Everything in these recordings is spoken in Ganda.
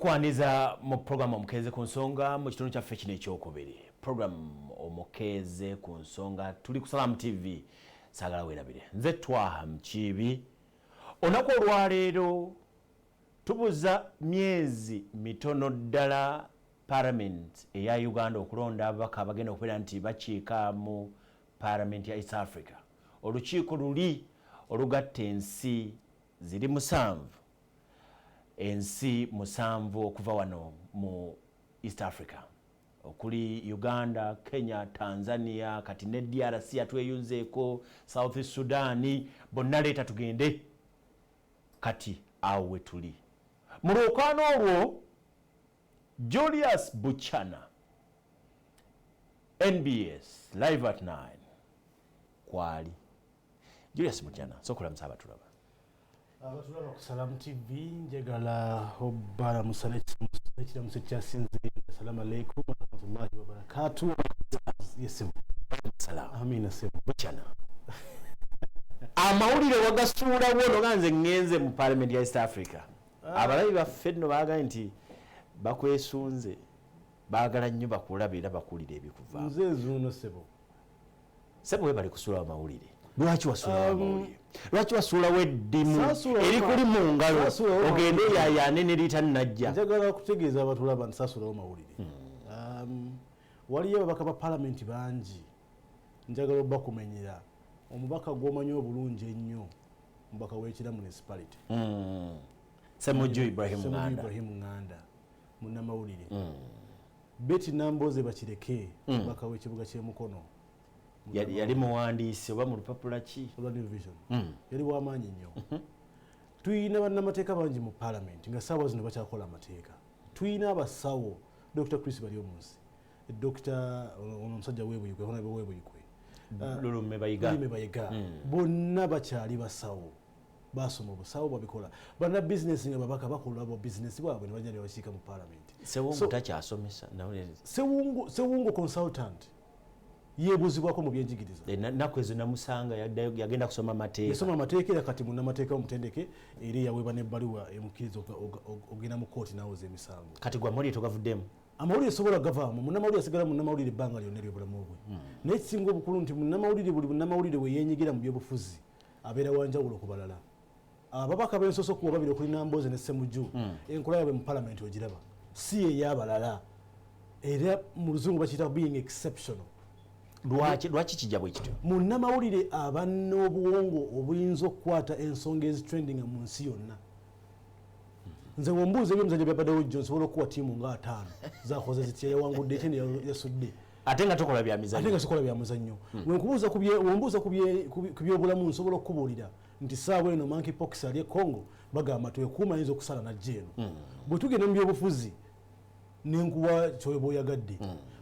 Kwaniza mu program Omukeeze ku Nsonga mu kitundu kyaffe kino ekyokubiri. Program Omukeeze ku Nsonga, tuli ku Salam TV, saagala weerabire. Nze Twaha Mkiibi. Olunaku olwaleero tubuza myezi mitono ddala Parliament eya Uganda okulonda ababaka abagenda okubeera nti bakiika mu Parliament ya East Africa, olukiiko luli olugatta ensi ziri 7, ensi 7 okuva wano mu East Africa, okuli Uganda, Kenya, Tanzania, kati ne DRC yatweyunzeeko, South Sudan, bonna leeta tugende. Kati awo we tuli mu lwokaano olwo. Julius Buchana, NBS Live at 9 kwali. Julius Buchana, sokolamusa abatulaba. Abatulaba ku Salamu TV, njagala obalamusa n'ekiramuso ekyasinze. Assalamu alaikum warahmatullahi wabarakatu. Yesebo. Salamu. Amina, sebo. Buchana, amawulire wagasuulawo noga nze ŋŋenze mu Parliament ya East Africa. Abalabi baffe nno baagala nti bakwesunze, baagala nnyo bakulaba era bakuwulira ebikuvaamu. Nze nzuuno, sebo. Sebo, we bali kusuulawo amawulire. Lwaki wasuulawo amawulire? Lwaki wasuulawo eddimu erikuli mu ngalo ogende oyayaane ne litanajja? Njagala kutegeeza abatulaba nti saasuulawo mawulire. Waliyo ababaka ba palamenti bangi, njagala obakumenyera. Omubaka gw'omanyi obulungi ennyo, omubaka w'Ekira Municipality, Semujju Ibrahim Ssemujju Nganda. Ibrahim Nganda, munnamawulire. Betty Namboze Bakireke, omubaka w'ekibuga ky'Emukono. Yali muwandiisi oba mu lupapula ki? Olwa New Vision. Yali w'amaanyi nnyo. Tuyina bannamateeka bangi mu palamenti nga saawa zino bakyakola amateeka. Tuyina abasawo, Dr Chris Baryomunsi, Dr ono omusajja webuyikwe, honorable webuyikwe. Lulume Bayiga. Lulume Bayiga. Bonna bakyali basawo, basoma obusawo, babikola. Banna bizinesi nga babaka bakola bwa bizinesi bwabwe ne bajja ne bakiika mu palamenti. Sewungu takyasomesa? Sewungu consultant, yeebuzibwako mu byenjigiriza. Naku ezo namusanga yagenda kusoma mateeka. Yasoma amateeka era kati munnamateeka omutendeke, era yaweebwa n'ebbaluwa emukkiriza ogenda mu kooti n'awoza emisango. Kati gwe amawulire togavuddemu? Amawulire sobola gavaamu. Munnamawulire asigala munnamawulire ebbanga lyonna eryobulamu bwe. Naye ekisinga obukulu nti munnamawulire, buli munnamawulire we yeenyigira mu byobufuzi abeera wanjawulo ku balala. Ababaka b'ensoso kuwa babiri, okuli Namboze ne Semuju, enkola yaabwe mu palamenti ogiraba si ey'abalala, era mu Luzungu bakiyita being exceptional. Lwaki kijja bwe kityo? Munnamawulire aba n'obuwongo obuyinza okukwata ensonga ezitrendinga mu nsi yonna. Nze wombuuza ebyomuzanyo byabaddewo jjo, nsobola okuwa ttiimu nga 50 zakoze zitya, yawangudde ekindi, yasudde. Ate nga tokola bya Ate mizannyo. Nga sikola bya muzannyo. Wenkubuuza wombuuza ku byobulamu, nsobola okukubuulira nti saawa eno monkey pox ali e Congo, bagamba twekuuma, ayinza okusala najja eno. Bwe tugenda mu byobufuzi, nenkuwa kyoba oyagadde.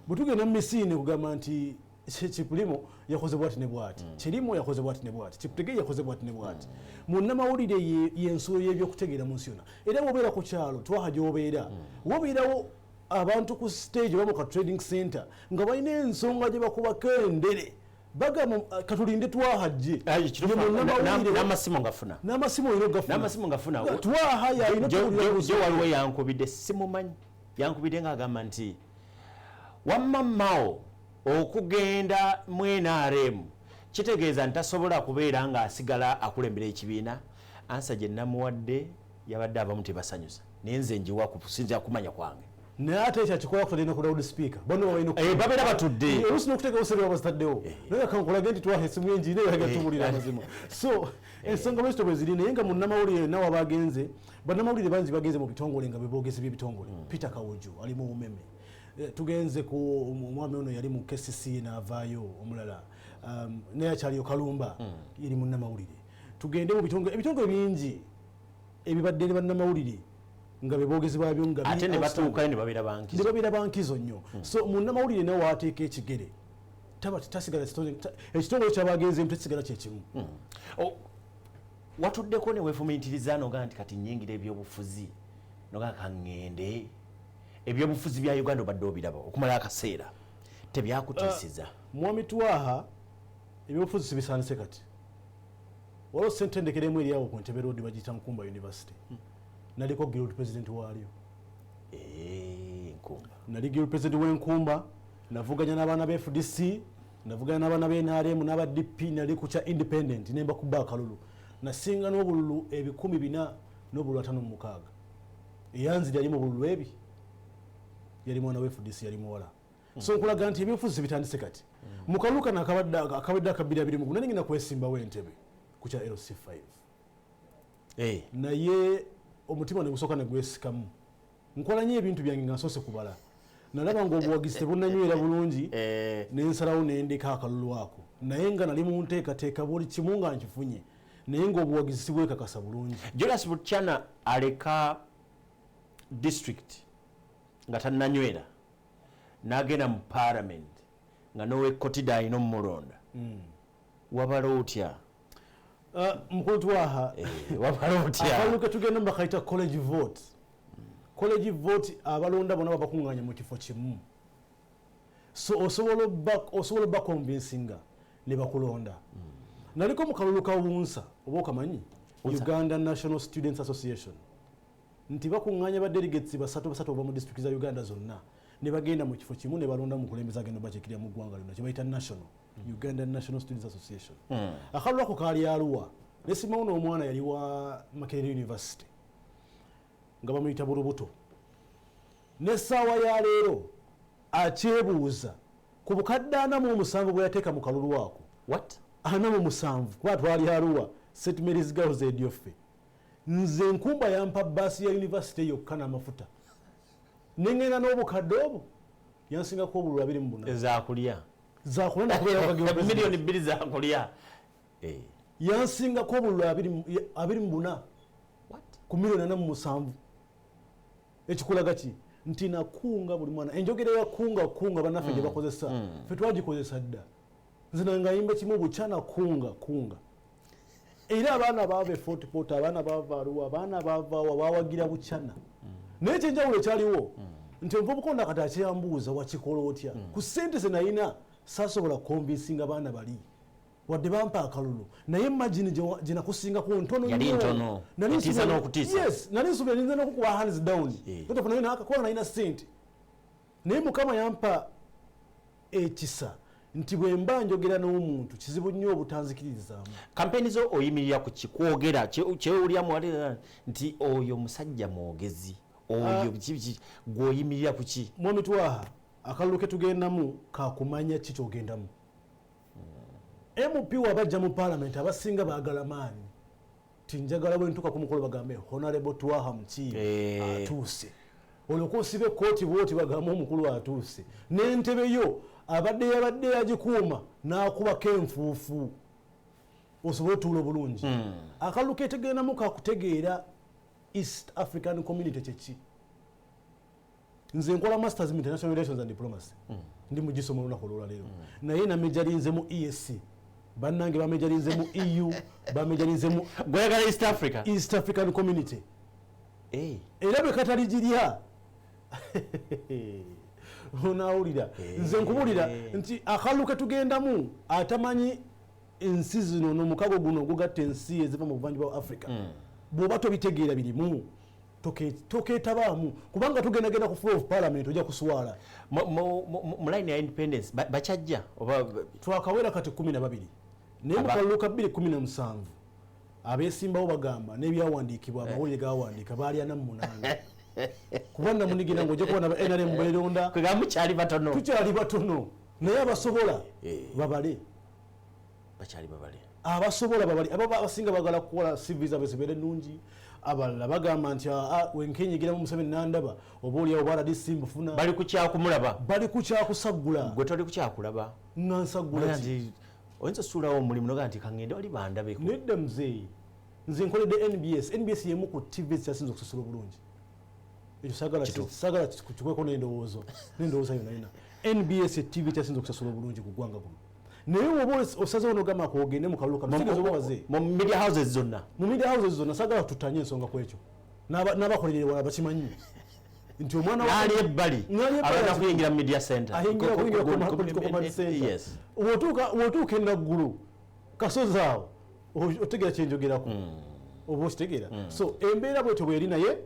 Bwe tugenda mu misinde, kugamba nti Kiplimo yakoze bwati ne bwati, Kirimo yakoze bwati ne bwati, Kiptegei yakoze bwati ne bwati. Munnamawulire yensulo y'ebyokutegeera mu nsi yonna. Era wobeera ku kyalo Twaha, gyobeera wobeerawo abantu ku stage oba mu ka trading center nga balina ensonga gye bakubako endere, bagamba, "Katulinde Twahajje." N'amasimu ngafuna. N'amasimu olina ogafuna. N'amasimu ngafuna. Twaha yalina. Jo waliwo yankubidde, simumanyi, yankubidde ng'agamba nti wamma Mao okugenda mu NRM kitegeeza nti tasobola kubeera ng'asigala akulembera ekibiina. Answer gye namuwadde yabadde abamu tebasanyusa, naye nze njiwa kusinzira kumanya kwange. Naye ate ekyo akikola kutadde ne ku loud speaker, bonna balina. Babeera batudde. Oluusi n'okuteekawo sente baba bazitaddewo, naye kankulage nti Twaha esimu yenjirina eraga tuwulira amazima. So ensonga bwezito bwe ziri, naye nga munnamawulire yenna waba agenze, bannamawulire bangi bagenze mu bitongole nga beboogezi by'ebitongole. Peter Kawuju ali mu Umeme. Tugenze ku omwami ono yali mu KCC n'avaayo, omulala naye akyaliyo, Kalumba, yeri munnamawulire. Tugende mu bitongole, ebitongole bingi ebibadde ne bannamawulire nga beboogezi baabyo nga ate ne batuukayo ne babeera ne bankizo. Babeera bankizo nnyo. So munnamawulire nawe waateeka ekigere taba tasigala ekitongole kyabagenzeemu tekisigala kyekimu. Watuddeko ne weefumiitiriza nogaa nti kati nyingira ebyobufuzi, nogaa kaŋŋende ebyobufuzi bya Uganda? Obadde obiraba okumala akaseera, tebyakutiisiza? Mwami Twaha, ebyobufuzi sibisandise kati. Waliwo sentendekero emu eri awo ku Ntebe Road, bagiyita Nkumba University. Naliko guild president waalyo. Nkumba. Nali guild president w'Enkumba. Navuganya n'abaana ba FDC, navuganya n'abaana ba NRM n'aba DP. Nali ku kya independent, nemba kuba akalulu, nasinga n'obululu 456. Eyanziri yali mu bululu ebi yali mwana wa FDC, yali muwala. So nkulaga nti ebyobufuzi bitandise kati. Mu kalulu kano akabadde aka 2021, nali ngenda kwesimbawo entebe ku kya LC5, naye omutima ne gusooka ne gwesikamu. Nkola nnyo ebintu byange nga nsoose kubala. Nalaba nga obuwagizi tebunanywera bulungi, nensalawo nendeka akalulu ako, naye nga nali mu nteekateeka, buli kimu nga nkifunye, naye nga obuwagizi sibwekakasa bulungi. Julius Buchana aleka district nga tannanywera, n'agenda mu parliament nga n'owekotida alina omulonda. Wabala otya? Mukulu Twaha, Wabala otya? akalulu ketugenda bakayita college vote. College vote, abalonda bonna babakuŋŋaanya mu kifo kimu, so osobola obaconvincinga ne bakulonda. Naliko mu kalulu ka UNSA, oba okamanyi? UNSA. Uganda National Students Association, nti bakuŋŋaanya ba delegates basatu basatu ova mu district za Uganda zonna, ne bagenda mu kifo kimu ne balonda mukulembeze agenda bakiikirira mu ggwanga lyonna, kyebayita national, Uganda National Students Association. Akalulu ako kaali Aluwa, nesimawo n'omwana yali wa Makerere University nga bamuyita Bulubuto. N'essaawa ya leero akyebuuza ku bukadde 47 bwe yateeka mu kalulu ako. What? 47, kuba twali Aluwa, St Mary's Girls Edyoffe. Nze Nkumba yampa baasi ya university yokka n'amafuta, neŋŋenda n'obukadde obwo, yansingako obululu 24. Ezakulya. Zakulonda kubeera. 2 million zakulya. Yansingako obululu 24 What? ku miliyoni 47. Ekikulaga ki? Nti nakunga buli mwana. Enjogera ya kunga kunga bannaffe gye bakozesa, ffe twagikozesa dda. Nze nangayimba kimu, Bukyana kunga kunga. Era abaana baava e Fort Portal, abaana baava Aluwa, abaana baavaawa, bawagira Bukyana. Naye ekyenjawulo ekyaliwo nti omuvubuka ono kati akyambuuza, wakikola otya? Ku ssente ze nalina saasobola kuconvincinga baana bali, wadde bampa akalulu, naye margin gye nakusingako ntono Yali nnyo. ntono. Nali Etiisa n'okutiisa. Yes, nali nsuubira ninza n'okukuba hands down. Totofuna naye kuba nalina ssente, naye Mukama yampa ekisa nti bwe mba njogera n'omuntu, kizibu nnyo obutanzikiririzaamu. Kampeni zo oyimirira ku kikwogera kyewuliramu wali nti oyo musajja mwogezi oyo, gweoyimirira ku ki? Mwami Twaha, akalulu ke tugendamu kakumanya ki kyogendamu. MP wabajja mu parliament abasinga baagala maanyi, ti njagala bwe ntuuka ku mukolo bagambe, "Honorable Twaha Mukiibi atuuse." Olyoka osiba ekkooti bwoti, bagambe omukulu atuuse, n'entebe yo abadde yabadde yagikuuma n'akubako enfuufu, osobole otuula obulungi. Akalulu ketegendamu kakutegeera East African Community kyeki. Nze nkola masters in international relations and diplomacy, ndi mugisoma olunaku olwaleero, naye namajorinze mu EAC. Bannange bamajorinze mu EU, bamajorinze mu Gweyagala East Africa. East African Community. Era bwe kataligirya onaawulira. Nze nkubulira nti akalulu ketugendamu, atamanyi ensi zino n'omukago guno ogugatta ensi eziva mu buvanjuba bwa Africa, bw'oba tobitegeera birimu, tokeetabaamu, kubanga tugendagenda ku floor of parliament, ojja kuswala. Mu line ya independence bakyajja oba? Twakawera kati 12, naye mu kalulu ka 217 abeesimbawo bagamba n'ebyawandiikibwa, amawulire gawandiika baali 48, kuba namunigira nga ojja kubona ba NRM beronda. Kwegamba mukyali batono. Tukyali batono, naye abasobola babale. Bakyali babale. Abasobola babali. Abo abasinga bagala kukola CV zaabwe zibeere nnungi. Abalala bagamba nti, "Aa, wenkenyigiramu Museveni nandaba, oba oliawo bwa RDC mbufuna." Bali ku kyakumulaba. Bali ku kyakusaggula. Gwe toli kukyakulaba. Nga nsaggula ki? Nti oyinza osuulawo omulimu nogaa nti kaŋŋende wali bandabeko. Nedda muzeeyi, nze nkoledde NBS. NBS yemu ku TV ezikyasinza okusasula obulungi. Ekyo saagala kikweko n'endowooza yonna yonna. NBS TV ekyasinza okusasula obulungi ku ggwanga guno, naye oba osazewo nogamba kogende mu kalulu kano, sigeza oba waze Mu media houses zonna. Mu media houses zonna. Saagala tutanye ensonga ku ekyo. N'abakolerera wala bakimanyi nti omwana N'ali ebbali. N'ali ebbali. Abagenda kuyingira mu media center. Ayingira kuyingira political command center. Wotuuka enaggulu kasozi awo, otegeera kyenjogerako, oba okitegeera. So embeera bwetyo bweri, naye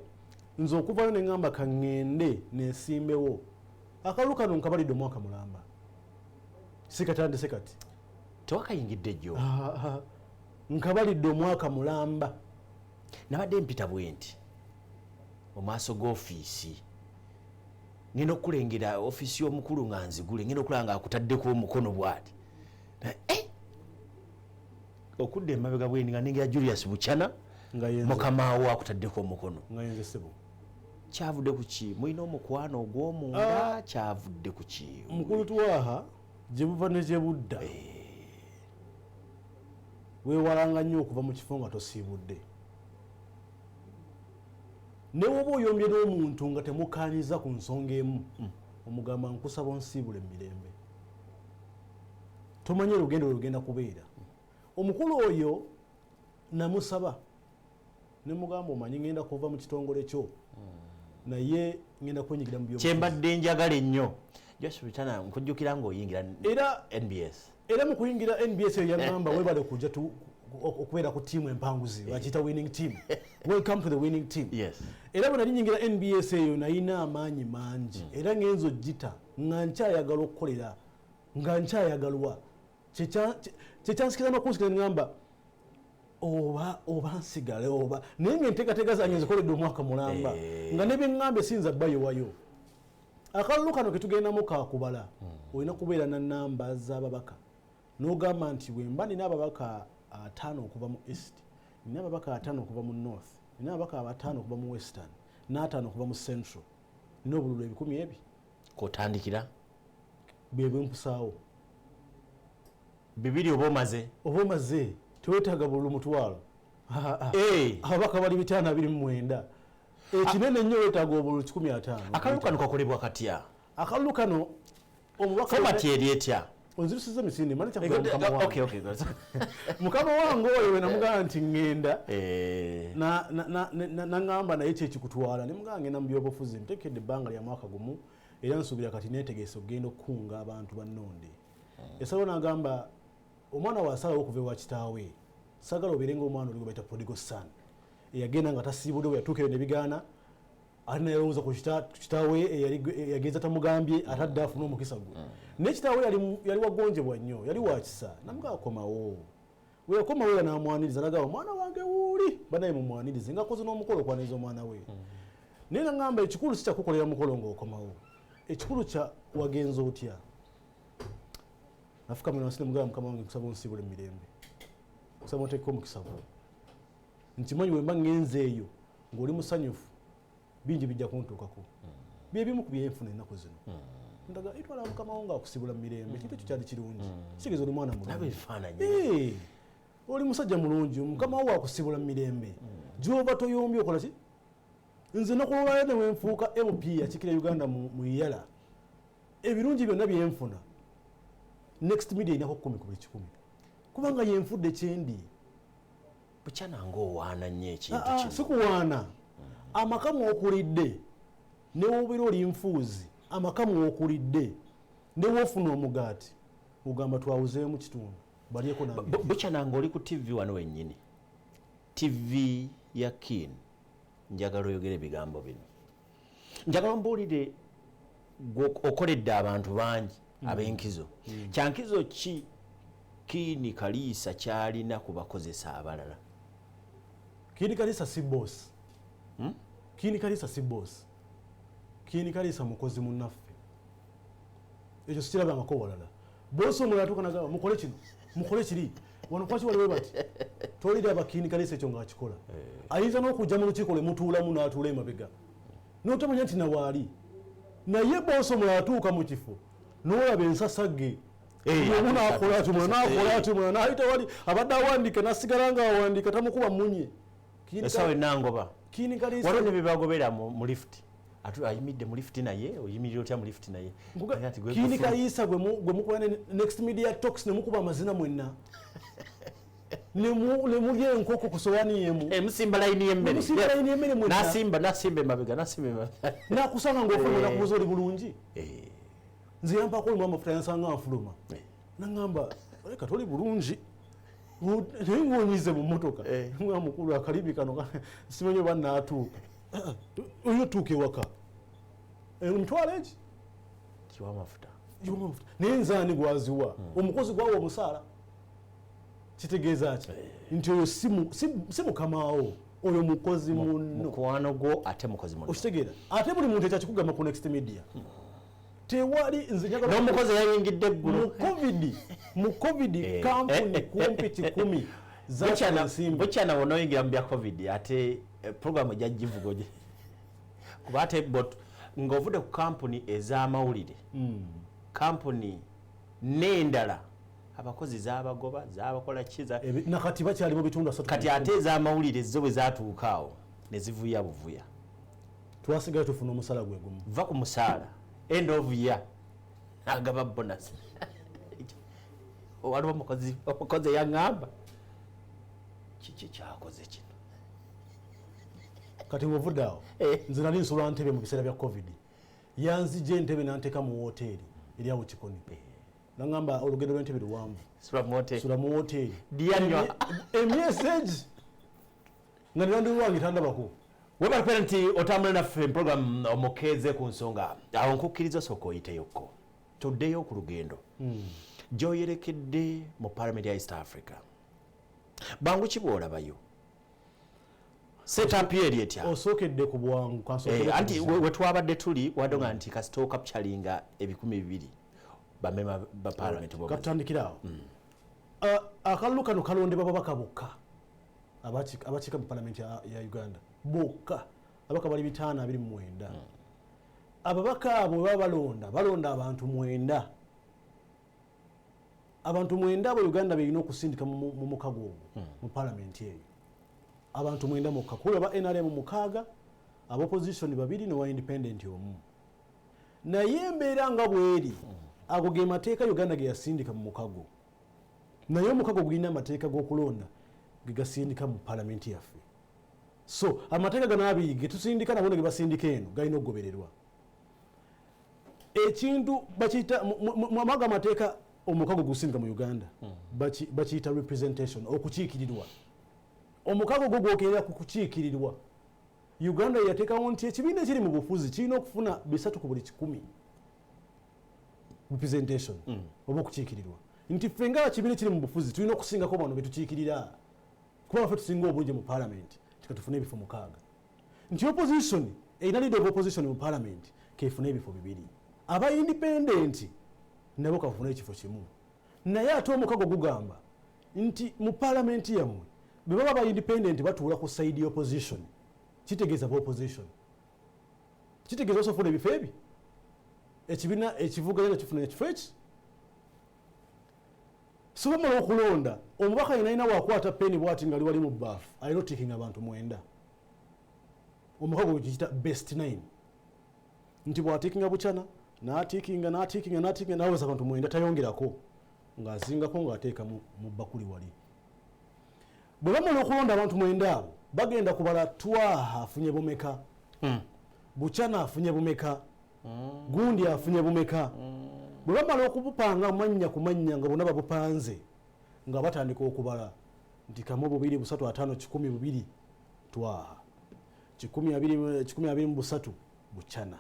Nze okuvayo ne ŋŋamba kaŋŋende nesimbewo, akalulu kano nkabalidde omwaka mulamba, sikatandise kati. Tewakayingidde jjo? Ah, ah. Nkabalidde omwaka mulamba. Nabadde mpita bwe nti mu maaso g'ofiisi, ngenda okukulengera ofiisi y'omukulu nga nzigule, ngenda okulaba nga akutaddeko omukono bwati. Eh! Okudda emabega bwendi nga nengera Julius Buchana, Nga yenze. Mukama wo akutaddeko omukono. Nga yenze, ssebo. Kyavudde ku ki? Mulina omukwano ogw'omunda? Kyavudde ku ki? Mukulu Twaha, gye buva ne gye budda, weewalanga nnyo okuva mu kifo nga tosiibudde. Ne woba oyombye n'omuntu nga temukaanyiza ku nsonga emu, omugamba, "Nkusaba onsiibule mu mirembe." Tomanyi olugendo lwe lugenda kubeera. Omukulu oyo namusaba ne mugamba, "Omanyi ngenda kuva mu kitongole kyo, naye ngenda kwenyigira mu byobufuzi." Kyembadde njagala ennyo, Josh Buchana, nkujjukira ng'oyingira NBS. Era mu kuyingira NBS eyo yaŋŋamba, "Webale kujja okubeera ku ttiimu empanguzi, bakiyita winning team. Welcome to the winning team." Era bwe nali nyingira NBS eyo, nalina amaanyi mangi, era ngenza ogita nga nkyayagala okukolera, nga nkyayagalwa. Kyekyansikiriza n'okunsikiriza neŋŋamba oba nsigale oba, naye nga enteekateeka zange nzikoledde omwaka mulamba, nga ne byeŋŋambye siyinza bayowayo. Akalulu kano ketugendamu kakubala, olina kubeera na namba z'ababaka n'ogamba nti bwe mba nina ababaka 50 okuva mu East, nina ababaka 50 okuva mu North, nina ababaka 50 okuva mu Western, n'ataano okuva mu Central, nina obululu 1000 ebi. Kotandikira. Bwe bwempusaawo. 200 oba omaze. Oba omaze, tewetaaga bululu 10,000. Ababaka bali 529. Ekinene ennyo weetaaga obululu 150. Akalulu kano kakolebwa katya? Akalulu kano omubaka Format eri etya? Onzirusiza emisinde mane kyakugamba mukama wange. Okay. Mukama wange oyo we namugamba nti ŋŋenda, naŋŋamba, "Naye kyekikutwala?" Ne mugamba, "Ngenda mu byobufuzi, ntekedde ebbanga lya mwaka gumu, era nsuubira kati neetegese okugenda okukunga abantu bannonde." Yasalawo n'agamba, "Omwana wasalawo okuva ewa kitaawe, sagala obeere ngaomwana oli gwe bayita prodigal son, eyagenda nga tasiibudde, bwe yatuuka eyo ne bigaana, ate nayalowooza ku kitaawe eyagenza tamugambye, ate adde afune omukisa gwe." Naye kitaawe yali wagonjebwa nnyo, yali wa kisa, namugamba, "Komawo." We yakomawo era n'amwaniriza, nagamba, "Omwana wange wuuli, banaye mumwanirize," ngaakoze n'omukolo okwaniriza omwana we. Naye nagamba, "Ekikulu si kyakukolera mukolo ng'okomawo, ekikulu kya wagenza otya." Nafukamira wansi nemugamba, "Mukama wange, nkusaba onsiibule mu mirembe, nkusaba oteeke omukisa gwo. Nkimanyi wemba ngenze eyo ng'oli musanyufu, bingi bijja kuntuukako." Byebimu ku byenfuna ennaku zino. Ndaga itwala mukama wo ng'akusibula mu mirembe. Kintu ekyo kyali kirungi, kitegeeza oli mwana Naba mulungi. Ebifaananyi. Oli musajja mulungi, mukama wo wakusibula mu mirembe. Gyoba toyombye okola ki? Nze nokulwayo ne wenfuuka MP akikira Uganda mu iyala, ebirungi byonna byenfuna, Next Media inako 10 ku buli 100, kubanga yenfudde kyendi. Buchana ng'owaana nnyo ekintu Ah, ah, kino. Sikuwaana. Amaka mwokulidde, newobeera oli nfuuzi, amaka mwokulidde, newoofuna omugaati ogamba, "Twawuzeemu kitundu balyeko nange." Buchana ng'oli ku TV wano wennyini, TV ya Kin, njagala oyogere ebigambo bino. Njagala ombuulire, gwe okoledde abantu bangi ab'enkizo, kyankizo ki Kin Kaliisa kyalina ku bakozesa abalala? Kin Kaliisa si boss. Kin Kaliisa si boss. Kin Kaliisa mukozi munnaffe. Ekyo sikirabangako walala. Boss omulala atuuka nagamba, "Mukole kino, mukole kiri, wano kwaki waliwe bati." Toliraba Kin Kaliisa ekyo ng'akikola. Ayinza n'okujja mu lukiiko lwe mutuulamu n'atuula emabega n'otamanya nti nawaali. Naye boss omulala atuuka mu kifo n'olaba ensasagge. Omu nakola ati, omulala nakola ati, omulala nayita wali abadde awandiika nasigala nga awandiika, tamukuba munye. Esawa enangoba. Kin Kaliisa Waliwo ne bebagobera mu lift. Atu ayimiridde mu lift, naye oyimirira otya mu lift? Naye Naye ati gwe Kin gufulu. Kaliisa gwe mukuba ne Next Media Talks ne mukuba amazina mwenna, ne mulya enkoko ku sowaani emu. Musimba layini y'emmere. Musimba layini y'emmere mwenna. Nasimba emabega, nasimba emabega. Nakusanga ng'ofuluma, nakubuuza, "Oli bulungi?" Nze yampaako olumu amafuta, yansanga nfuluma, naŋŋamba, "Leka toli bulungi, naye ng'onyize mu mmotoka." Nga mukulu, akalibi kano simanyi oba naatuuka. Olina otuuka ewaka emitwalo egi kiwa amafuta. Giwa amafuta, naye nzaani gwaziwa? Omukozi gwawa omusaala. Kitegeeza ki? Nti oyo si mukamaawo, oyo mukozi munno. Mukwano gwo ate mukozi munno. Okitegeera? Ate buli muntu ekyakikugamba ku Next Media, tewali nze njagala n'omukozi eyayingidde eggulu. Mu COVID kampuni kumpi 1,000 zakola ensimbi. Bukyana bw'onooyingira mu bya COVID, ate programu ejja givuga kuba ate ng'ovudde ku kampuni ez'amawulire, kampuni n'endala abakozi zabagoba, zabakola ki Nakati bakyali mu bitundu 30. Kati ate ez'amawulire zo bwe zatuuka awo ne zivuya buvuya. Twasigayo tufuna omusala gwe gumu. Va ku musaala, end of year agaba bonus. Waliwo omukozi eyaŋŋamba, kiki kyakoze kino? Kati wovudde awo, nze nali nsula Ntebe mu biseera bya COVID. Yanzija Entebe nanteeka mu woteeri eri awo Kikoni, naŋŋamba olugendo lw'Entebe luwanvu. Sula mu hoteri. Sula mu woteeri. Dyanywa. Emyezi egi nga nirandi wange tandabako. Webale kubeera nti otambula naffe mu program Omukeeze ku Nsonga. Awo nkukkiriza osooka oyiteyokko, tuddeyo ku lugendo gy'oyerekedde mu Parliament ya East Africa. Bwangu ki bw'olabayo? Setup yo eri etya? Osookedde ku bwangu, kansookere ku Anti buzibu. We twabadde tuli wadde nti kasita okapchalinga 2,000 bamemba ba parliament b'omaze. Katutandikire awo. Akalulu kano kalondebwa babaka bokka abakiika mu palamenti ya Uganda bokka. Ababaka bali 529. Ababaka abo bwe baba balonda, balonda abantu mwenda. Abantu mwenda abo Uganda berina okusindika mu mukago ogwo, mu palamenti eyo, abantu mwenda mukka kuli aba NRM mukaaga, aba opposition babiri, nowa independent omu. Naye embeera nga bweri, ago ge mateeka Uganda ge yasindika mu mukago. Naye omukago gulina amateeka g'okulonda ge gasindika mu palamenti yaffe. So amateeka gano abiri ge tusindika nabo ne ge basindika eno galina okugobererwa. Ekintu bakiyita mu amateeka omukago gusindika mu Uganda, bakiyita representation, okukiikirirwa. Omukago gwo gwokerera ku kukiikirirwa. Uganda yateekawo nti ekibiina ekiri mu bufuzi kirina okufuna 3 ku buli 100 representation oba okukiikirirwa, nti ffe nga kibiina ekiri mu bufuzi tulina okusingako bano betukiikirira, kuba ffe tusinga obungi mu parliament, tikatufune ebifo mukaaga, nti opposition erina leader of opposition mu parliament kefune ebifo bibiri, aba independent nabo kafune ekifo kimu. Naye ate omukago gugamba nti mu parliament yammwe bwe baba ba independent batuula ku side opposition, kitegeeza ba opposition, kitegeeza osofuna ebifo ebi ekibiina ekivuganya nekifuna ekifo eki. So bamala okulonda, omubaka yena alina wakwata peni bwati nga ali wali mu baafu, alina otikinga abantu mwenda. Omukago gwekiyita best nine, nti bwatikinga bukyana natikinga natikinga natikinga naweza abantu mwenda, tayongerako, ng'azingako ng'ateeka mu bakuli wali. Bwe bamala okulonda abantu mwenda abo, bagenda kubala Twaha afunye bumeka, Bukyana afunye bumeka, gundi afunye bumeka. Bwe bamala okubupanga mannya ku mannya nga bonna babupanze, nga batandika okubala nti kamu, bubiri, busatu, ataano, 102 Twaha, 120, 123 Bukyana.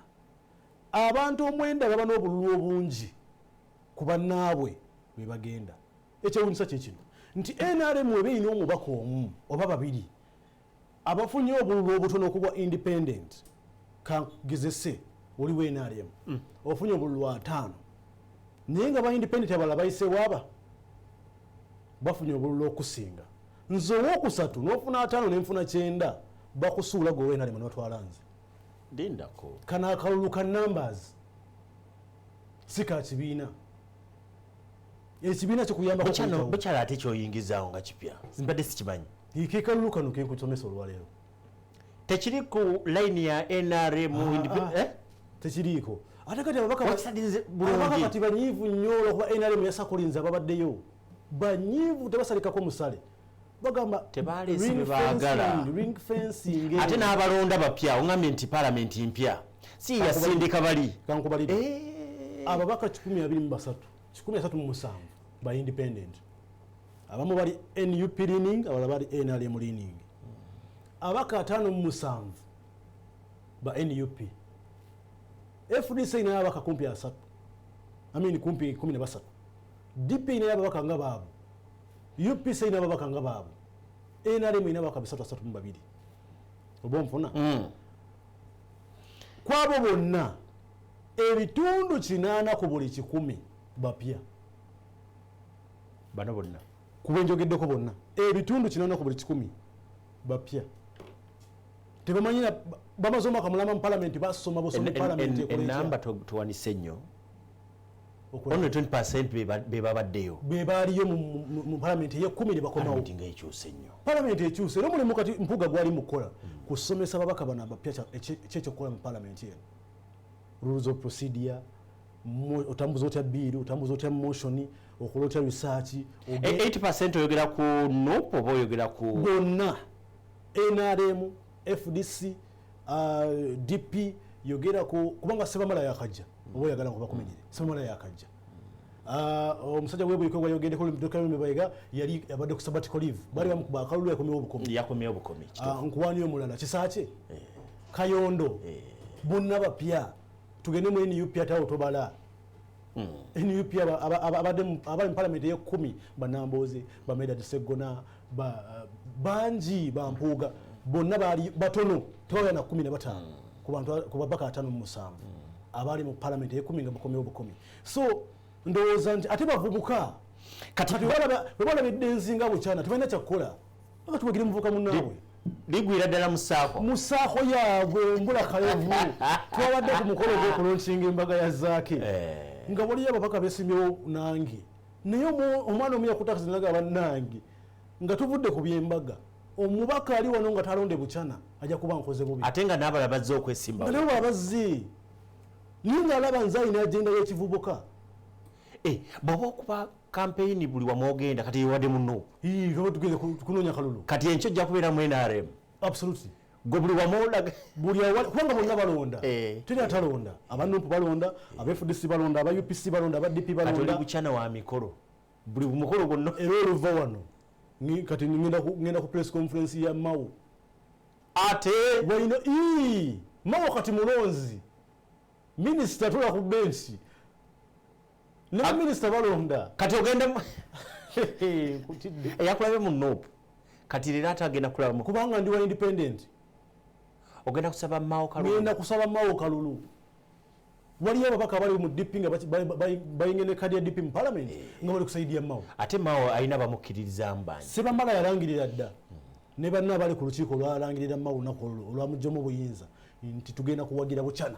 Abantu omwenda baba n'obululu obungi ku bannaabwe be bagenda. Ekyewunyisa kye kino nti NRM eba erina omubaka omu oba babiri abafunye obululu obutono okubwa independent. Kagezese oliwo NRM ofunye obululu 50, naye nga ba independent abalala bayiseewo aba bafunye obululu okusinga nze owokusatu, n'ofuna 50 nenfuna 90, bakusuula gwe owa NRM nebatwala nze. Lindako. Kano akalulu ka numbers, si ka kibiina. Ekibiina kikuyambako kuyitawo. Bukyala ate kyoyingizaawo nga kipya, mbadde sikimanyi. Ke kalulu kano kenkusomesa olwaleero. Tekiri ku layini ya NRM? Ah, ah. Eh? Tekiriiko. Ate kati ababaka Wakisadirize ababaka bulungi. Kati banyiivu nnyo olwokuba NRM yasakulinze. Ababaddeyo banyiivu, tebasalikako musale, bagamba Tebaleese ring bye baagala. Ring fencing. Ate n'abalonda bapya, oŋambye nti palamenti mpya, si yasindika bali. Kankubalire. Ababaka 123, 137 ba independent, abamu bali NUP leaning, abalala bali NRM leaning. Ababaka 57 Ba NUP, FDC erinayo ababaka kumpi 30, I mean kumpi 13. DP erinayo ababaka nga baabo, UPC erina ababaka nga baabo, NRM erina ababaka 332. Oba onfuna? Kwabo bonna, ebitundu 80 ku buli 100 bapya. Bano bonna? Kubenjogeddeko bonna, ebitundu 80 ku buli 100 bapya. Tebamanyi, bamaze omwaka mulamba mu palamenti, basoma busomi. Palamenti ekola etya? Enamba towanise nnyo. Only 20 be babaddeyo. Be baaliyo mu palamenti eyekumi ne bakomawo. Palamenti nga ekyuse nnyo. Palamenti ekyuse, era omulimu kati Mpuuga gwali mukukola kusomesa babaka bano abapya kyekyokukola mu palamenti eno: rules of procedure, otambuza otya bill, otambuza otya motion, okola otya research. 80 oyogera ku NUP oba oyogera ku Bonna, NRM, FDC, DP. Yogera ku, kubanga Sebamala yakajja, oba oyagala nkubakumenyere, Sebamala yakajja. Omusajja webuyiko gwayogeddeko, Bayega, yali abadde ku sabbatical leave, baali bamukuba akalulu, yakomyewo obukomi. Yakomyewo obukomi. Nkuwani omulala, Kisaakye, Kayondo, bonna bapya. Tugende mu NUP, ate awo tobala NUP abali mu palamenti eyekumi, banamboze, bamedad Seggona, bangi, bampuuga, bonna baali batono, tebawera na 15 ku bantu, ku babaka 57 abaali mu palamenti eyekumi nga bakomyewo obukomi. So ndowooza nti ate bavubuka. Kati kati bwe balaba eddenzi nga bukyana, tebalina kyakukola, nga tuwagire muvubuka munnaabwe. Ligwira ddala mu SACCO. Mu SACCO yaabwe mbula kalevu. Twabadde ku mukolo gw'okulaunchinga embaga ya Zaake, nga waliyo ababaka besimbyewo nange, naye omwana omu yakutakazinaga, bannange, nga tuvudde ku byembaga, omubaka ali wano nga talonde bukyana ajja kuba nkoze bubi. Ate nga n'abalala bazze okwesimba. Nga nabo babazze, naye ng'alaba nze alina agenda y'ekivubuka. Bw'oba okuba kampeyini buli wamu ogenda, kati yewadde mu NUP. Ii, oba tugende kunoonya kalulu. Kati enkyo ojja kubeera mu NRM. Absolutely. Gwe buli wamu olaga. Buli awali, kubanga bonna balonda. Teri atalonda. Aba NUP balonda, aba FDC balonda, aba UPC balonda, aba DP Kati oli balonda. Bukyana wa mikolo, buli mukolo gwonna. Era oluva wano, kati ngenda ku press conference ya Mao. Ate Walina ii, Mao kati mulonzi, minisita tula ku benchi, ne baminisita balonda. Kati ogenda Nkutidde. Eyakulabe mu NUP, kati leero ate agenda kulaba mu Kubanga ndi wa independent. Ogenda kusaba Mao kalulu? Ngenda kusaba Mao kalulu. Waliyo ababaka bali mu DP nga bayingira ne kadi ya DP mu parliament nga bali ku side ya Mao. Ate Mao alina bamukkiririzaamu bangi. Sebamala yalangirira dda ne banna abali ku lukiiko olwalangirira Mao olunaku olwo olwamuggyemu obuyinza nti tugenda kuwagira bukyana.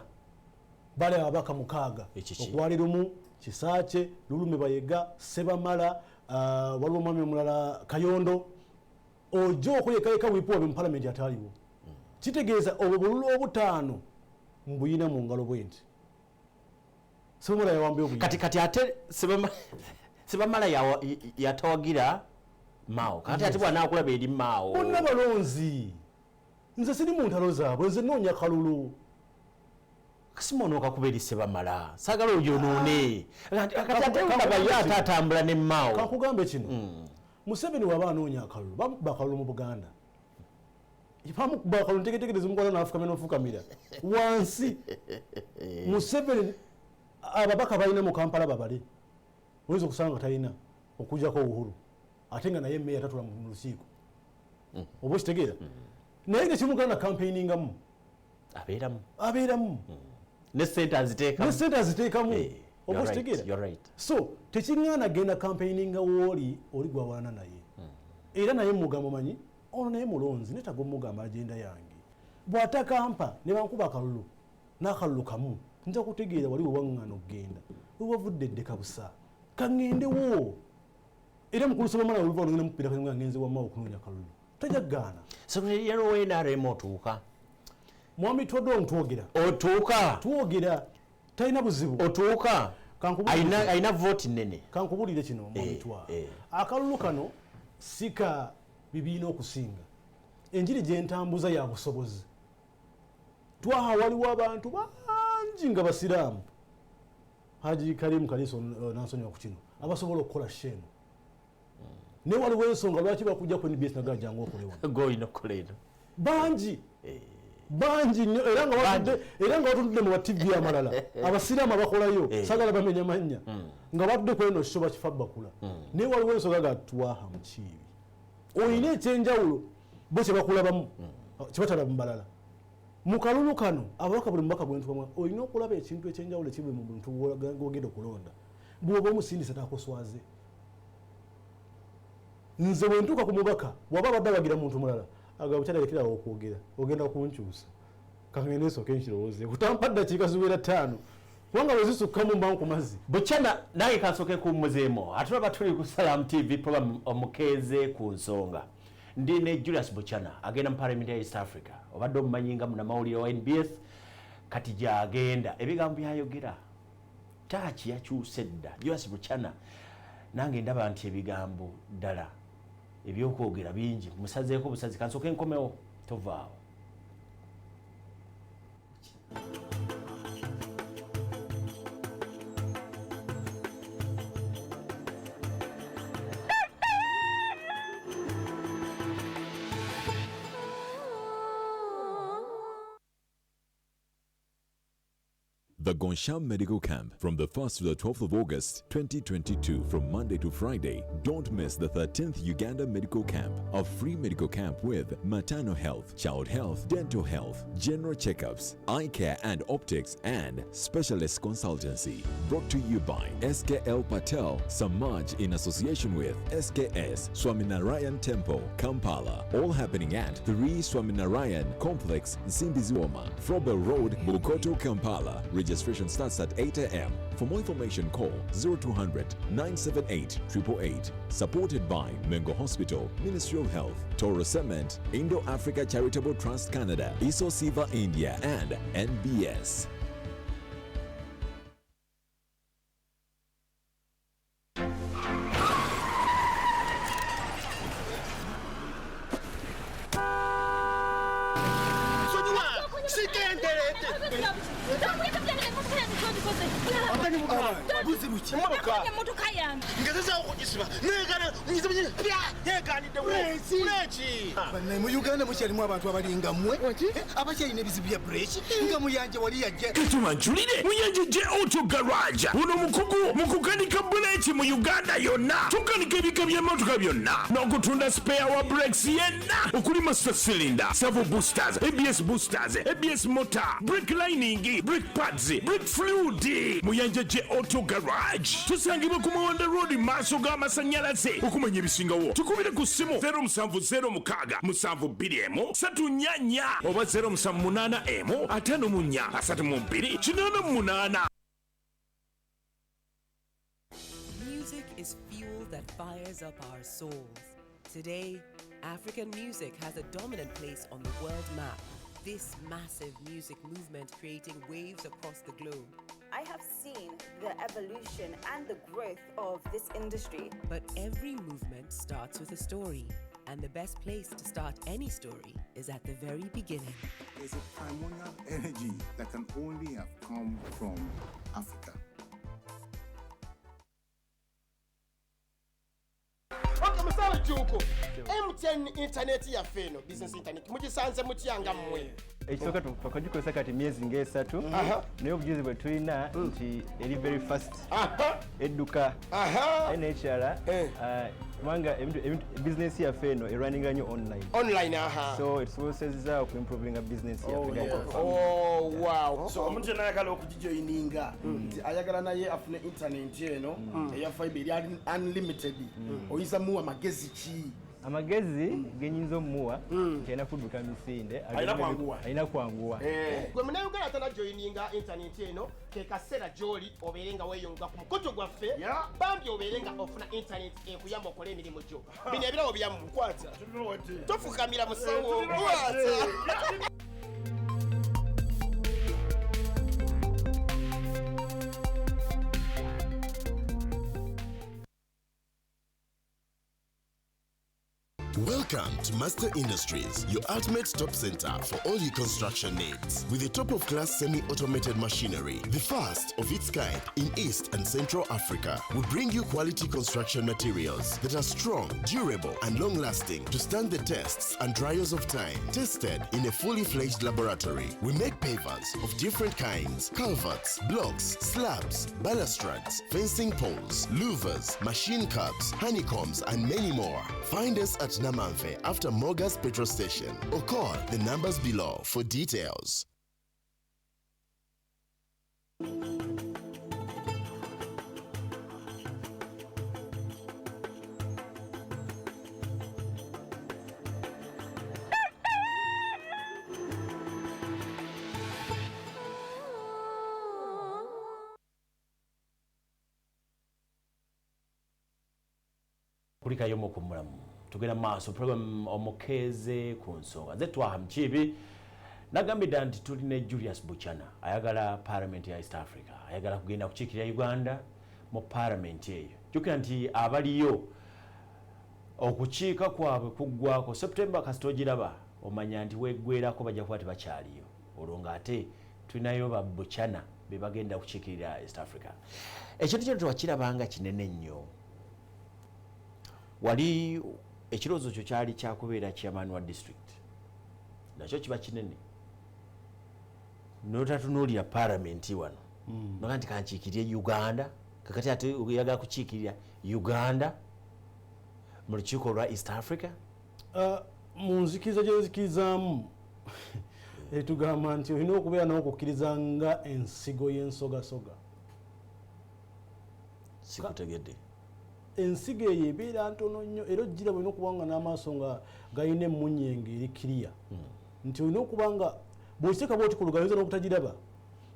Bali ababaka 6. Ekiki? Okwali lumu Kisaakye, Lulume, Bayega, Sebamala, waliwo omwami omulala Kayondo, ojja okweyekayeka whip waabwe mu palamenti ataaliwo. Kitegeeza obwo bululu obutaano mbuyina mu ngalo bwe nti Sebamala yawambye obuyinza. Kati ate Sebamala yatawagira Mao, kati ate bw'anaakulaba eri Mao? Bonna balonzi. Nze siri mu ntalo zaabwe, nze noonya kalulu. Kasima okakuba eri Sebamala, saagala oyonoone. Kati ate olaba ye ate atambula ne Mao. Kankugambe kino: Museveni waba anoonya akalulu, bamukuba akalulu mu Buganda, bamukuba akalulu ntegetegereza omukwata n'afukamira n'ofukamira wansi. Museveni ababaka balina mu Kampala babale, oyinza okusanga nga talina okujjako Uhuru, ate nga naye meya tatula mu lukiiko, oba okitegeera? Naye nekimuganda campaigningamu. Abeeramu. Abeeramu. Ne sente aziteekamu. Ne sente aziteekamu. Oba You're right, okitegeera? you're right. So tekiŋŋaana genda campaigninga wooli oli gwawalana naye, era naye mugamba, omanyi ono naye mulonzi, netaga omugamba agenda yange. Bw'atakampa ne bankuba akalulu n'akalulu kamu, nja kutegeera wali wewaŋŋaana okugenda, wewavudde eddeka busa, kaŋŋendewo. Era mukulu Sebamala oluva olugenda mupira nga ngenze wamma okunoonya kalulu, tajja kugaana. Secretary General wa NRM otuuka? Mwami Todwong, twogera. Otuuka? Twogera, talina buzibu. Otuuka? Alina vooti nene. Kankubulire kino, mwami Twa. Akalulu kano si ka bibiina okusinga. Enjiri gyentambuza ya busobozi. Twaha, waliwo abantu bangi nga basiraamu, Haji Karimu Kaliso nansonyiwa ku kino, abasobola okukola sheeno, naye waliwo ensonga lwaki bakujja ku NBS nagaa jangu okole wano. Gwolina okukola eno. Bangi. Bangi nnyo, era nga batudde mu ba TV amalala, abasiraamu abakolayo. Sagala bamenya mannya, nga batudde ku eno show bakifa bakula, naye waliwo ensonga ga Twaha Mukiibi, olina ekyenjawulo bo kyebakulabamu kyebatalaba mu balala. Mu kalulu kano ababaka, buli mubaka gwentukamu olina okulaba ekintu ekyenjawulo ekiri mu muntu gwogenda okulonda. Bw'oba omusindisa takuswaze. Nze bwe ntuuka ku mubaka, bw'aba abadde awagira muntu mulala, agamba kyalekerawo okwogera, ogenda kunkyusa, kangende nsooke nkirowooze, kutampa ddakiika ziwera 5, kubanga bwe zisukkamu mba nkumazi. Bukyana nange kansooke kuwummuzeemu. Atulaba, tuli ku Salam TV, program Omukeeze ku Nsonga. Ndi ne Julius Buchana, agenda mu Parliament ya East Africa. Obadde omumanyi nga munamawulire wa NBS, kati gyagenda. Ebigambo byayogera taaki yakyuse dda. Julius Buchana, nange ndaba nti ebigambo ddala ebyokwogera bingi, musazeeko busazi. Kansooke nkomewo, tovaawo. The Gongsham Medical Camp from the 1st to the 12th of August 2022, from Monday to Friday. Don't miss the 13th Uganda Medical Camp, a free medical camp with maternal health, child health, dental health, general checkups, eye care and optics, and specialist consultancy. Brought to you by SKL Patel Samaj in association with SKS Swaminarayan Temple, Kampala. All happening at 3 Swaminarayan Complex, Nsimbiziwoma, Frobel Road, Bukoto, Kampala. Registration starts at 8 a.m. For more information, call 0200 978 888. Supported by Mengo Hospital, Ministry of Health, Toro Cement, Indo Africa Charitable Trust Canada, ISO Siva India, and NBS. Sonyiwa, sigenderede. Buzibu ki? Emotoka yange. Ngezezaawo okugisiba negana yeganiddewo bureki. Bannaye, mu Uganda mukyalimu abantu abalinga mmwe abakyalina ebizibu bya bureki, nga Muyanja wali yajja. Katuma njulire Muyanja J Auto Garage. Uno mukugu mu kukanika bureki mu Uganda yonna. Tukanika ebika by'emmotoka byonna n'okutunda spare wa brakes yenna, okuli master cylinder, servo boosters, ABS boosters, ABS motor, brake lining, brake pads, brake fluid. Muyanja J Auto Garage tusangibwa ku Mawanda Road, maaso g'amasanyalaze. Okumanya ebisingawo, tukubire ku ssimu 0706 721 34 oba 0781 54 32 88. Music is fuel that fires up our souls. Today, African music has a dominant place on the world map. This massive music movement creating waves across the globe. I have seen the evolution and the growth of this industry. But every movement starts with a story, and the best place to start any story is at the very beginning. There's a primordial energy that can only have come from Africa. Ok, musawo Jjuuko, MTN internet yaffe eno, business internet, mugisanze mutya nga mmwe? Ekisooka, twakagikozesa kati myezi ng'esatu, naye obujulizi bwe tulina nti eri very fast, edduka. Aye n'ekirala, kubanga bizinesi yaffe eno erunninga nnyo online. Online, aha. So etusobosezza okuimprovinga bizinesi yaffe nga Oh, wow. So omuntu yenna ayagala okugijoyininga, nti ayagala naye afune internet eno eya fiber eri unlimited, oyinza muwa magezi ki? Amagezi genyinza omuwa nti alina kudduka misinde. Alina kwanguwa. Alina kwanguwa. Gwe munauganda atanajoyininga intaneti eno, ke kaseera gy'oli obeere nga weeyunga ku mukutu gwaffe. Bambi, obeere nga ofuna intaneti ekuyamba okole emirimu gyo. Bino ebirabo byammwe, kwata, tofukamira musawo, kwata. Welcome to Master Industries, your ultimate top center for all your construction needs. With a top of class semi automated machinery, the first of its kind in East and Central Africa, we bring you quality construction materials that are strong, durable, and long lasting to stand the tests and trials of time. Tested in a fully fledged laboratory, we make pavers of different kinds, culverts, blocks, slabs, balustrades, fencing poles, louvers, machine cups, honeycombs, and many more. Find us at Namanve after Mogas Petrol Station or call the numbers below for details. Kulikayo mukumulamu tugenda maaso program Omukeeze ku Nsonga. Nze Twaha Mukiibi. Nagambidde nti tuli ne Julius Buchana, ayagala parliament ya East Africa, ayagala kugenda kukiikirira Uganda mu parliament eyo. Jjukira nti abaliyo okukiika kwabwe kuggwako September, kasita ogiraba omanya nti weggwerako, bajja kuba tebakyaliyo. Olwo ng'ate tulinayo ba Buchana be bagenda kukiikirira East Africa. Ekintu kino tewakirabanga kinene nnyo. Wali ekirowoozo kyo kyali kyakubeera chairman wa district, nakyo kiba kinene, notatunuulira paramenti wano noga nti kankiikirire Uganda. Kakati ate oyagala kukiikirira Uganda mu lukiiko olwa East Africa. Mu nzikiriza gyenzikkirizaamu etugamba nti olina okubeera n'okukkiriza nga ensigo y'ensogasoga. Sikutegedde. Ensigo eyo ebeera ntono nnyo, era ogiraba olina okuba nga n'amaaso nga galina emunyenge eri kiriya, nti olina okuba nga bw'okiteeka bwoti ku lugalo oyinza n'obutagiraba,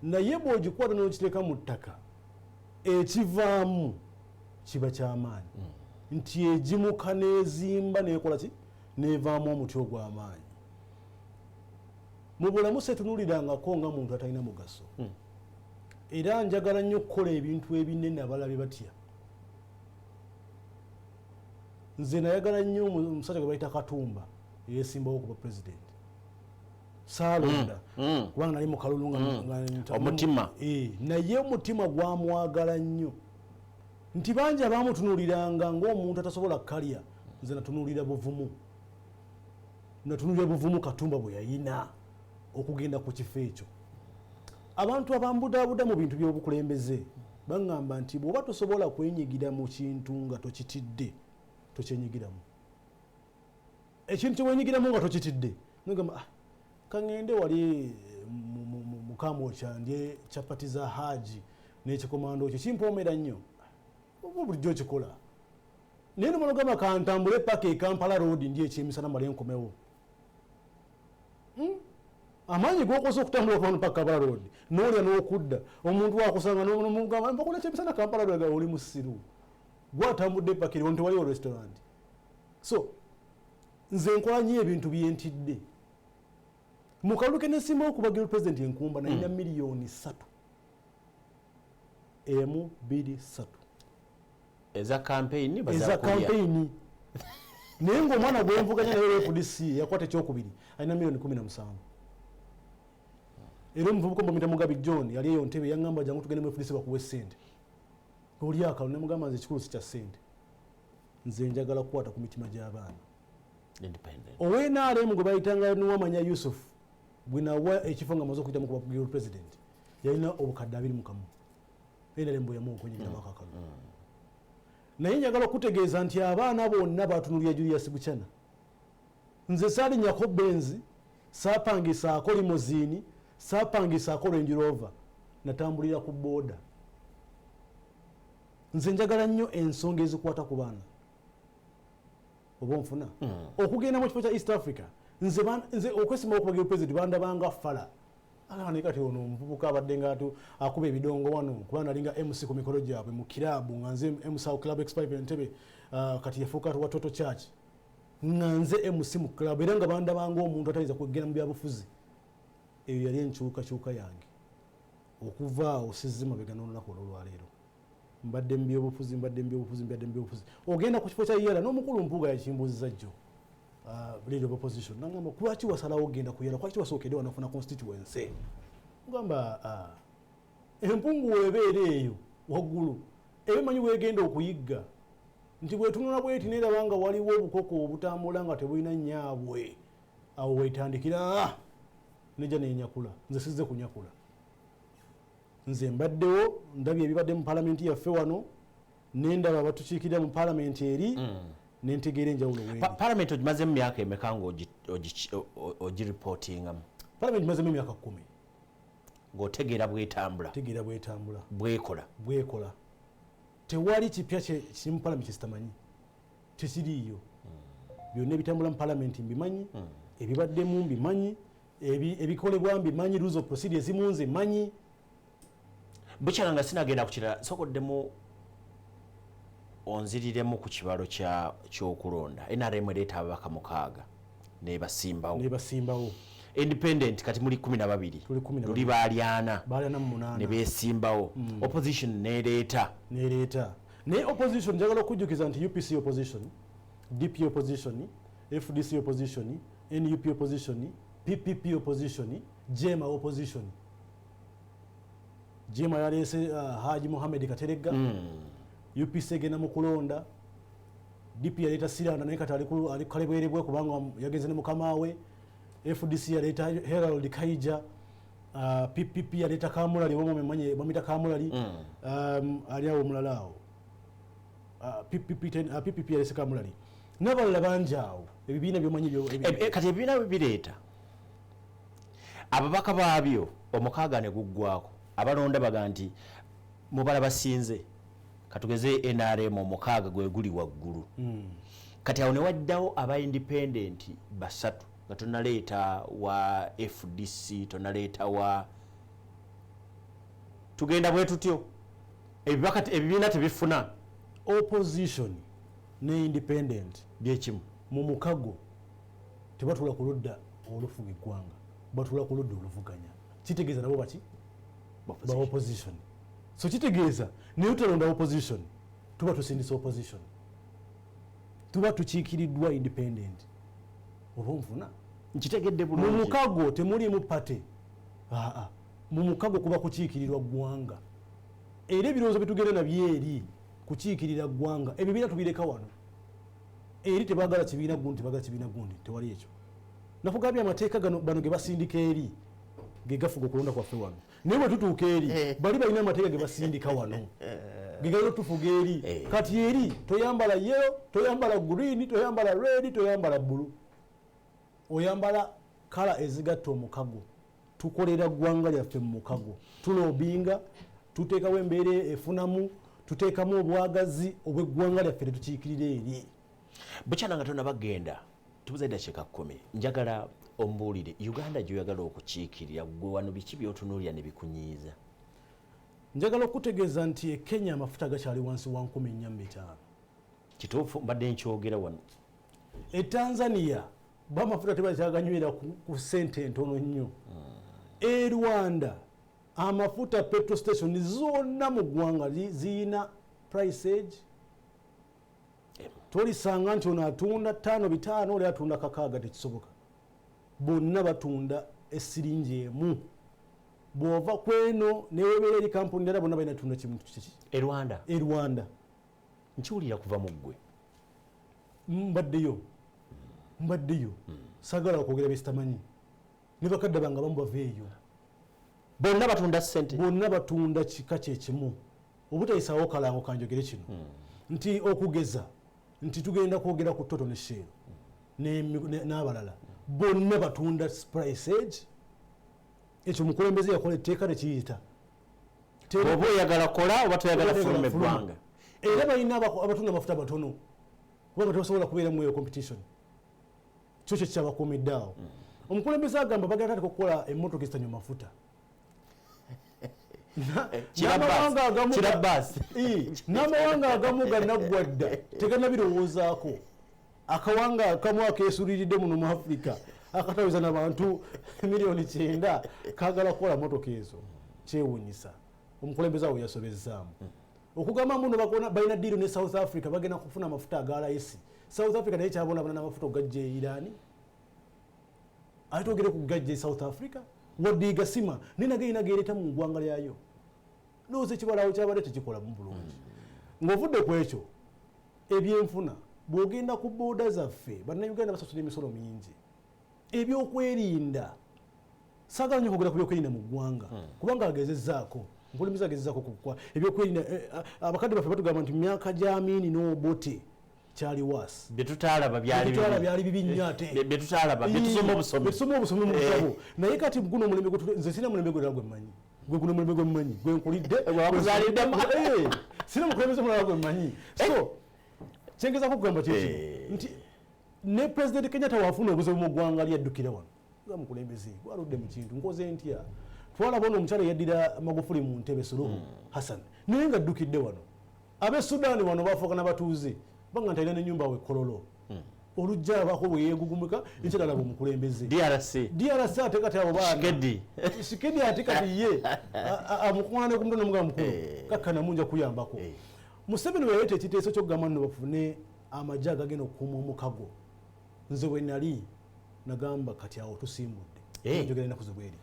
naye bw'ogikwata n'okiteeka mu ttaka ekivaamu kiba kyamaanyi, nti egimuka n'ezimba n'ekola ki, n'evaamu omuti ogw'amaanyi. Mu bulamu setunuulirangako nga muntu atalina mugaso, era njagala nnyo okukola ebintu ebinene abalabe batya. Nze nayagala nnyo omusajja gwe bayita Katumba eyesimbawo okuba pulezidenti. Saalonda kubanga nali mu kalulu nga Omutima. Naye omutima gwamwagala nnyo, nti bangi abamutunuuliranga ng'omuntu atasobola kukalya. Nze natunuulira buvumu, natunuulira buvumu Katumba bwe yayina okugenda ku kifo ekyo. Abantu abambudaabuda mu bintu by'obukulembeze baŋŋamba nti bw'oba tosobola kwenyigira mu kintu nga tokitidde, tokyenyigiramu. Ekintu kyewenyigiramu nga tokitidde, nogamba, "Ah, kaŋŋende wali mukamwokya ndye chapati za Haji n'ekikomando kyo kimpoomera nnyo," oba bulijjo okikola. Naye nomala ogamba, "Kantambule paka e Kampala Road ndi ekyemisana male nkomewo." Amaanyi gokosa okutambula okuva wano paka Kampala Road n'olya n'okudda, omuntu wakusanga nomugamba, "Mpakola ekyemisana Kampala Road," oli musiru gwatambudde paka eriwo tewaliwo restaurant. So nze nkola nnyo ebintu byentidde. Mu kalulu ke nesimbawo okubagira pulezidenti Enkumba, nalina 3 miliyoni 1 2 3. Eza campaign? Eza campaign, naye ngaomwana gwenvuganya naye FDC yakwata ekyokubiri alina miliyoni 17. Era omuvubuka mbamita Mugabi John yali eyo ntebe, yaŋŋamba, "Jangu tugende mu FDC bakuwe sente oli akalo." Nemugamba, "Nze ekikulu si kya sente, nze njagala kukwata ku mitima gy'abaana." Owenrm gwe bayitanga Niwamanya Yusuf, gwe nawa ekifo nga maze okuyitamu kuba president, yalina obukadde 21. NRM bwe yamuwa okwenyigiramu akakalu. Naye njagala okutegeeza nti abaana bonna batunulira Julius Buchana. Nze saalinyako Benz, saapangisaako limousine, saapangisaako Range Rover, natambulira ku booda. Nze njagala nnyo ensonga ezikwata ku baana, oba onfuna okugenda mu kifo kya East Africa. Nze okwesimbawo okubagira president bandabanga fala. Ah, naye kati ono omuvubuka abadde nga akuba ebidongo wano, kuba nalinga MC ku mikolo gyabwe mu kirabu, nga nze MC awo Club X5 Entebe, kati yafuuka Watoto Church, nga nze MC mu club, era nga bandabanga omuntu atayinza kwegera mu byabufuzi. Eyo yali enkyukakyuka yange. Okuva awo sizzi mabega n'olunaku olwolwaleero. Mbadde mu byobufuzi, mbadde mu byobufuzi, mbadde mu byobufuzi. Ogenda ku kifo kya yera n'omukulu Mpuuga yakimbuuziza jjo. Leader of Opposition, nagamba, "Lwaki wasalawo ogenda kuyala? Lwaki wasookedde wanafuna constituency?" Ngamba, "Empungu weebeera eyo waggulu ebimanyi weegenda okuyigga nti bwetunula bweti neraba nga waliwo obukoko obutambula nga tebulina nyaabwe, awo wetandikira nejja nenyakula. Nze sizze kunyakula, nze mbaddewo ndabye ebibadde mu palamenti yaffe wano, nendaba abatukiikirira mu palamenti eri, nentegeera enjawulo weeri." Palamenti ogimazemu myaka emeka nga ogiripootingamu? Palamenti mazemu emyaka 10. Ng'otegeera bwetambula? Tegeera bwetambula. Bwekola? Bwekola. Tewali kipya kiri mu palamenti kyesitamanyi, tekiriiyo. Byonna ebitambula mu palamenti mbimanyi, ebibaddemu mbimanyi, ebikolebwa mbimanyi, rules of procedure ezimu nze manyi. Bukyala nga sinagenda ku kirala, sokoddemu onziriremu ku kibalo ky'okulonda. NRM ereeta ababaka 6 nebasimbawo. Nebasimbawo. Independent kati muli 12. Tuli kumi na luli babiri. Baali ana. Baali 48. Ne beesimbawo. Opposition nereeta. Nereeta, naye opposition njagala okujjukiza nti UPC opposition, DP opposition, FDC opposition, NUP opposition, PPP opposition, JEEMA opposition. JEEMA yaleese Haji Mohamed Kateregga. UPC egenda mu kulonda. DP yaleeta Siranda, naye kati ali kalebwerebwe kubanga yagenze ne mukama we. FDC yaleeta Herald Kaija. PPP yaleeta Kamulali, oba bamwita Kamulali. Ali awo omulala awo. PPP yaleese Kamulali n'abalala bangi awo, ebibiina byomanyi Kati ebibiina bwe bireeta ababaka baabyo 6 ne guggwako, abalonda baga nti mubala basinze, katugeze NRM 6 gwe guli waggulu. Kati awo ne waddawo aba independent basatu nga tonaleeta wa FDC, tonaleeta wa, tugenda bwe tutyo, ebibaka ebibiina tebifuna. Opposition ne independent byekimu. Mu mukago tebatula ku ludda olufuga eggwanga, batula ku ludda oluvuganya. Kitegeeza nabo baki ba opposition. So kitegeeza naye tutalonda opposition, tuba tusindisa opposition, tuba tukiikiriddwa independent, oba onfuna? Nkitegedde Mu bulungi. mukago temulimu party. Aa, mu mukago kuba kukiikirirwa ggwanga, era ebirowoozo byetugenda nabyo eri kukiikirira ggwanga. Ebibiina tubireka wano. Eri tebagala kibiina gundi, tebagala kibiina gundi, tewali ekyo. Nakugambye amateeka gano bano ge basindika eri ge gafuga okulonda kwaffe wano, naye bwe tutuuka eri bali balina amateeka ge basindika wano ge galina otufuga eri. Kati eri toyambala yellow, toyambala green, toyambala red, toyambala blue, oyambala colour ezigatta omukago. Tukolera ggwanga lyaffe mu mukago, tulobinga, tuteekawo embeera efunamu, tuteekamu obwagazi obw'eggwanga lyaffe tetukiikirira eri. Bukyana nga tonabagenda, tubuze eddakiika 10, njagala ombuulire Uganda gyoyagala okukiikirira gwe wano, biki byotunuulira ne bikunyiiza? Njagala okutegeeza nti e Kenya amafuta gakyali wansi wa 45. Kituufu, mbadde nkyogera wano. E Tanzania bamafuta tebakyaganywera ku sente entono nnyo. E Rwanda amafuta, petrol station zonna mu ggwanga ziyina price age. Tolisanga nti ono atunda ttaano bitaano, oli atunda 6, tekisoboka. Bonna batunda esiringi emu. Bw'ova kweno newebeera eri kampuni ndala, bonna balina tunda kimu kiki. E Rwanda? E Rwanda. Nkiwulira kuva mu ggwe. Mbaddeyo, mbaddeyo, sagala okwogera byesitamanyi. Ne bakadde bange abamu bava eyo. Bonna batunda ssente? Bonna batunda kika kyekimu. Obutayisawo kalango, kanjogere kino nti okugeza nti tugenda kwogera ku Total ne Shell n'abalala, bonna batunda price age. Ekyo omukulembeze yakola etteeka nekiyita. Oba oyagala kola oba toyagala, fuluma eggwanga. Era balina abatunda amafuta batono kubanga tebasobola kubeera mu eyo competition. Kyo kyo kyabakuumidde awo. Omukulembeze agamba bagenda tandika okukola emmotoka ezitanywa mafuta. Kira N'amawanga bus. Kira bus. N'amawanga agamu ganaggwa dda, teganabirowoozaako. Akawanga akamu akeesuliridde muno mu Africa akataweza nabantu miliyoni 90 kagala kukola motoka ezo, kyewunyisa. Omukulembeze awo yasobezzaamu okugamba muno balina deal ne South Africa, bagenda kufuna amafuta aga layisi. South Africa naye kyabonabona n'amafuta okugajja e Iran, ate twogere ku gajja e South Africa, wadde egasima naye nago erina geereeta mu ggwanga lyayo. Ndowooza ekibalawo kyabadde tekikolamu bulungi. Ng'ovudde ku ekyo, ebyenfuna, bw'ogenda ku booda zaffe, Bannayuganda basasula emisolo mingi. Ebyokwerinda, saagala nnyo kwogera ku byokwerinda mu ggwanga, kubanga agezezzaako, mukulembeze agezezzaako kukwa ebyokwerinda. Abakadde baffe batugamba nti mu myaka gya Amini n'Obote kyali waasi. Byetutaalaba byali Byetutaalaba bibi. byali bibi nnyo ate. Byetutaalaba, byetusoma obusomi. Byetusoma obusomi mu butabo. Naye kati guno omulembe nze sirina mulembe gwonna gwe mmanyi. Gwe guno omulembe gwe mmanyi, gwe nkulidde. Gwe bakuzaaliddemu. Sirina mukulembeze mulala gwe mmanyi. So kyengezaako okugamba kye kino nti ne President Kenyatta wafuna obuzibu mu ggwanga lyaddukira wano nga mukulembeze gwaludde mu kintu, nkoze ntya? Twalaba ono omukyala eyaddira Magufuli mu ntebe, Suluhu Hassan, naye nga addukidde wano. Ab'e Sudaani wano bafuuka n'abatuuze, banga nti alina n'ennyumba awo e Kololo. Olujja abaako bwe yeegugumuka ekyalaba omukulembeze. DRC. DRC ate kati abo baana. Tshisekedi. Tshisekedi ate kati ye amukuŋŋaana ne ku mutwe n'omugamba, mukulu, kakkana nja kuyambako. Museveni bwe yaleeta ekiteeso ky'okugamba nno bafune amagye agagenda okukuuma omukago, nze bwe nali nagamba kati awo tusimbudde. Njogera ennaku zibweri,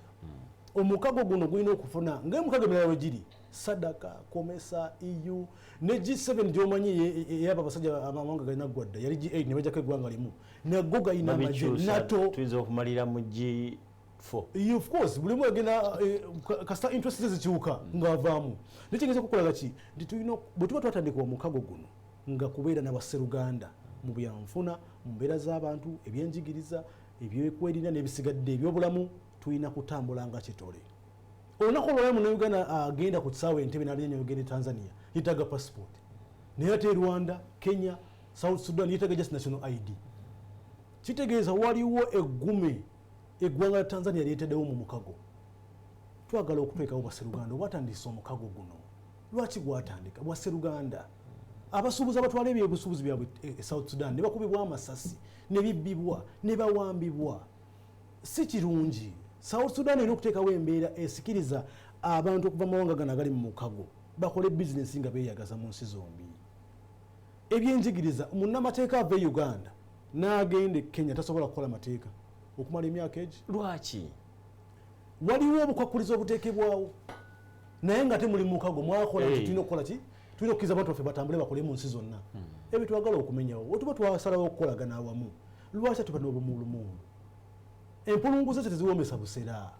omukago guno gulina okufuna ngaemukago emirala bwe giri, SADC, COMESA, EU ne G7 gyomanyi eyabo abasajja amawanga galina gwadda yali G8 ne bajjako eggwanga limu, nago galina amagye. Babikyusa, NATO. Tuyinza okumalira mu G4. Yeah, of course, buli omu agenda kasita interest ze zikyuka ng'avaamu. Naye kigeza okukola ki nti tulina bwe tuba twatandika omukago guno nga kubeera n'abasseruganda mu byanfuna, mu mbeera z'abantu, ebyenjigiriza, ebyokwerinda n'ebisigadde, ebyobulamu, tulina kutambula nga kitole. Olunaku olwaleero Munnayuganda agenda ku kisaawe Entebe n'alinya ogenda e Tanzania yeetaaga passport, naye ate e Rwanda, Kenya, South Sudan yeetaaga just national ID. Kitegeeza waliwo eggume eggwanga lya Tanzania lyetaddewo mu mukago. Twagala okutwekawo bwasseruganda obwatandisa omukago guno. Lwaki gwatandika bwasseruganda? Abasuubuzi abatwala ebyobusuubuzi byabwe e South Sudan ne bakubibwa amasasi ne bibbibwa ne bawambibwa, si kirungi. South Sudan erina okuteekawo embeera esikiriza abantu okuva mu mawanga gano agali mu mukago bakole bizinesi nga beeyagaza mu nsi zombi. Ebyenjigiriza, munnamateeka ava e Uganda n'agenda e Kenya tasobola kukola mateeka okumala emyaka egi. Lwaki? Waliwo obukwakulizo obuteekebwawo, naye nga temuli mukago mwakola nti tulina okukola ki? Tulina okukkiriza abantu baffe batambule bakole mu nsi zonna. Ebyo twagala okumenyawo. Wetuba twasalawo okukolagana awamu, lwaki tuba n'obumulumulu? Empulunguze ze teziwoomesa busera,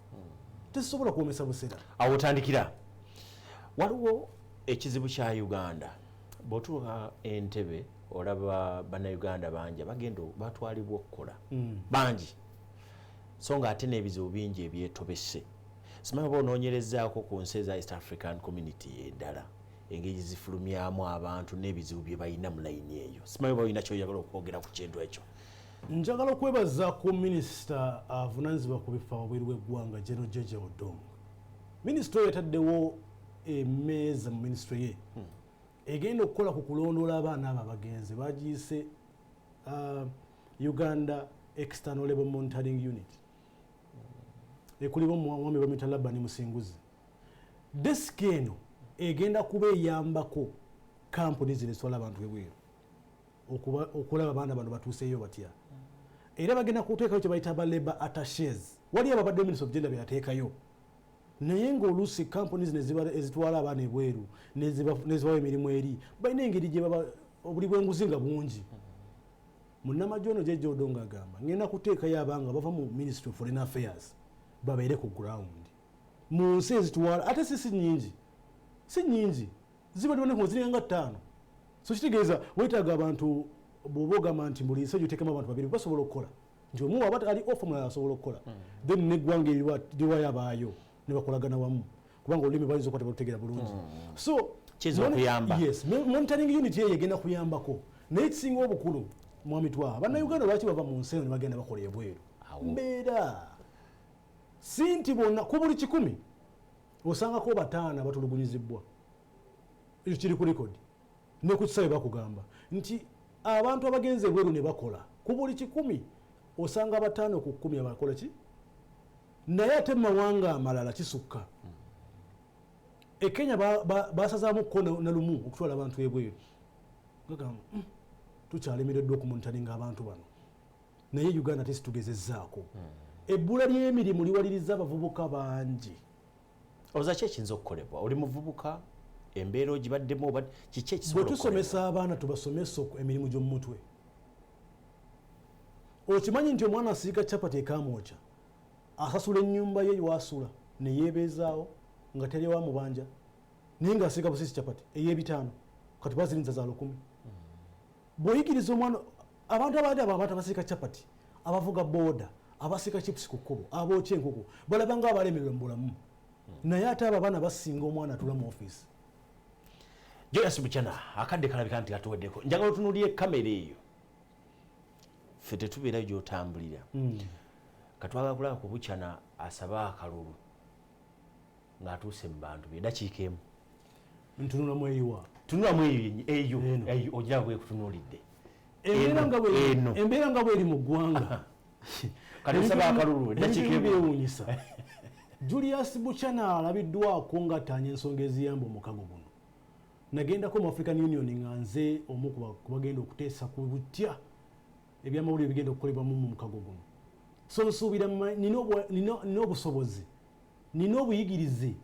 tezisobola kuwoomesa busera. Awo otandikira waliwo ekizibu kya Uganda. Bw'otuuka Entebe olaba Bannayuganda bangi abagenda batwalibwa okukola, bangi, so nga ate n'ebizibu bingi ebyetobese. Simanyi oba onoonyerezaako ku nsi eza East African Community endala, engeri zifulumyamu abantu n'ebizibu bye balina mu layini eyo. Simanyi oba olina kyoyagala okwogera ku kintu ekyo. Njagala okwebaza ku minisita avunanyizibwa ku bifa wabweru w'eggwanga, General Jeje Odong. Minisita oyo yataddewo emmeeza mu minisitule ye egenda okukola ku kulondoola abaana abo abagenzi. Bagiyise Uganda External Labour Monitoring Unit, ekulibwa omwami bamuyita Labani Musinguzi. Desiki eno egenda kuba eyambako kampuni zino ezitwala abantu ebweru okulaba abaana bano batuuseeyo batya, era bagenda kuteekayo kye bayita ba labour attaches. Waliyo ababadde Minister of Gender beyateekayo, naye ng'oluusi kampuni zino ezitwala abaana ebweru nezibawa emirimu eri balina engeri gye baba obuli bw'enguzi nga bungi. Munnamagye ono Jeje Odongo agamba ngenda kuteekayo abanga bava mu Ministry of Foreign Affairs babeere ku ground mu nsi ezitwala, ate si nyingi, si nyingi, ziba ziringa nga ttaano. So kitegeeza weetaaga abantu, bw'oba ogamba nti buli nsi egyoteekamu abantu babiri basobola okukola, nti omu waba ali off omulala asobola okukola, then neggwanga eriwayo abaayo ne bakolagana wamu, kubanga olulimi bayinza okuba tebalutegeera bulungi. So Kiyinza okuyamba. Yes, monitoring unit eyo egenda kuyambako. Naye ekisinga obukulu, mwami Twaha, Bannayuganda lwaki bava mu nsi eno ne bagenda bakola ebweru? Mbeera si nti bonna. Ku buli 100 osangako bataano abatulugunyizibwa. Ekyo kiri ku record ne ku kisawe. Bakugamba nti abantu abagenze ebweru ne bakola, ku buli 100 osanga 5 ku 10 abakola ki. Naye ate mu mawanga amalala kisukka. E Kenya basazaamu ko na lumu okutwala abantu ebweru. Gagamba, Tukyalemereddwa okumonitoringa abantu bano, naye Uganda tesitugezezzaako. Ebbula ly'emirimu liwaliriza abavubuka bangi. Oza ki ekiyinza okukolebwa? Oli muvubuka, embeera ogibaddemu, oba kiki Bwe ekisobola okukolebwa? Tusomesa abaana, tubasomesa emirimu gy'omu mutwe. Okimanyi nti omwana asiika capati ekamwokya asasula ennyumba ye wasula neyeebeezaawo nga teri wa mubanja, naye ng'asiika busiisi capati ey'ebitaano, kati bazirinza za 1000. Bw'oyigiriza omwana, abantu abandi abo, abantu abasiika capati, abavuga booda, abasiika chips ku kkubo, abookya enkoko, balaba nga abalemererwa mu bulamu, naye ate abo abaana basinga omwana atula mu ofiisi. Julius Buchana, akadde kalabika nti katuweddeko. Njagala otunuulire kamera eyo, ffe tetubeerayo gy'otambulira. Katwagala kulaba ku Buchana asaba akalulu ng'atuuse mu bantu bye, dakiika emu. Ntunulamu eyiwa? Tunulamu eyo, eyo eyo, ogiraba bwekutunuulidde. Embeera Eno, nga bwe- eno. Embeera nga bweri mu ggwanga. Kati osaba akalulu, eddakiika emu. Byewuunyisa, Julius Buchana alabiddwako ng'attaanya ensonga eziyamba omukago guno. Nagendako mu African Union nga nze omu ku bagenda okuteesa ku butya ebyamawulire bigenda okukolebwamu mu mukago guno. So nsuubira nina obusobozi, nina obuyigirize,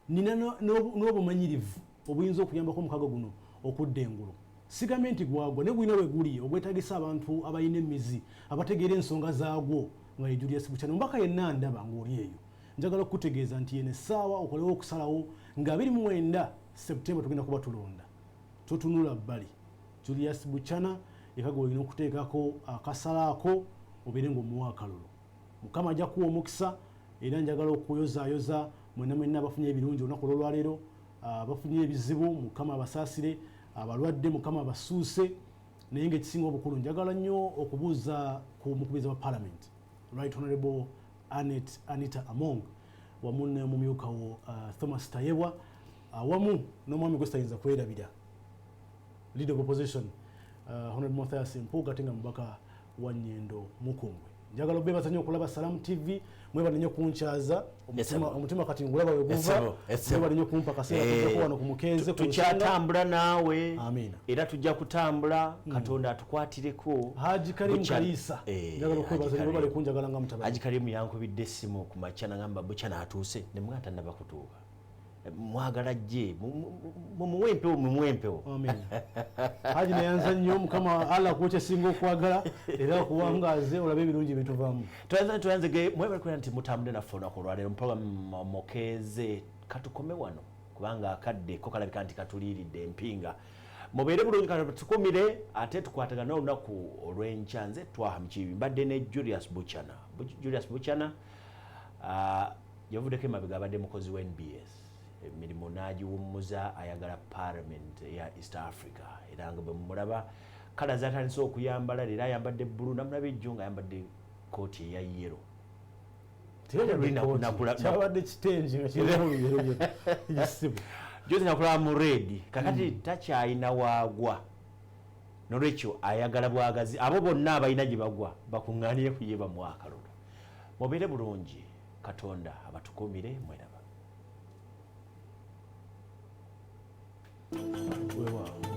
nina n'obumanyirivu obuyinza okuyambako omukago guno okudda engulu. Sigambye nti gwagwa, naye gulina we guli ogwetagisa abantu abalina emizi, abategeera ensonga zaagwo, nga ye Julius Buchana. Omubaka yenna ndaba ng'oli eyo, njagala okukutegeeza nti yeno essaawa okolewo okusalawo nga 29 Septemba tugenda kuba tulonda. Totunula bbali, Julius Buchana yekaga olina okuteekako akasalaako obeere ng'omuwa akalulu. Mukama ajja kuwa omukisa. Era njagala okuyozaayoza mwenna mwenna abafunye ebirungi olunaku olwolwaleero, abafunye ebizibu Mukama abasaasire, abalwadde Mukama abasuuse. Naye ngaekisinga obukulu, njagala nnyo okubuuza ku mukubiriza wa Parliament, Right Honorable Anet Anita Among, wamu n'omumyuka wo Thomas Tayebwa, awamu n'omwami gwe sitayinza kwerabira, Leader of Opposition, Honorable Mathias Mpuuga, ate nga mubaka wa Nyendo Mukungwe. Njagala obebaza nnyo okulaba Salamu TV. Mwebale nnyo kunkyaza. Omutima kati ngulaba we guva. Esebo, esebo. Mwebale nnyo kumpa kaseera kujjako wano ku Mukeeze ku nsonga. Tukyatambula naawe. Amiina. Era tujja kutambula, Katonda atukwatireko. Haji Karim Kaliisa, njagala Haji okwebaza nnyo, Karim. webale kunjagala nga mutabani. Haji Karimu yankubidde essimu ku makya nagamba Buchana atuuse, ne mwana tannaba kutuuka. Mwagala jje mumuwe empewo, mumuwe empewo. Amiina. Haji, neyanza nnyo. Mukama Allah akuwa kyesinga okwagala era akuwangaaze olabe ebirungi bituvaamu. Tweyanze, tweyanzege, mwebale kubeera nti mutambudde naffe olunaku olwaleero mu program Mukeeze. Katukome wano kubanga akadde ko kalabika nti katuliiridde empinga. Mubeere bulungi, katukumire ate tukwatagane olunaku olw'enkya. Nze Twaha Mukibi, mbadde ne Julius Buchana. Julius Buchana, yavuddeko emabega abadde mukozi wa NBS, emirimu n'agiwummuza, ayagala Parliament eya East Africa. Era nga bwe mumulaba, kala zatandise okuyambala leero ayambadde bbulu, namulaba ejjo ng'ayambadde kooti eya yellow. Kyabadde kitengi nga kirimu oluyeruyero gisibu. Jozi nakulaba mu red. Kakati takyalina waagwa, nolwekyo ayagala bwagazi abo bonna abalina gye bagwa bakuŋŋaanire ku ye bamuwa akalulu. Mubeere bulungi, Katonda abatukuumire, mweraba. Weewaawo.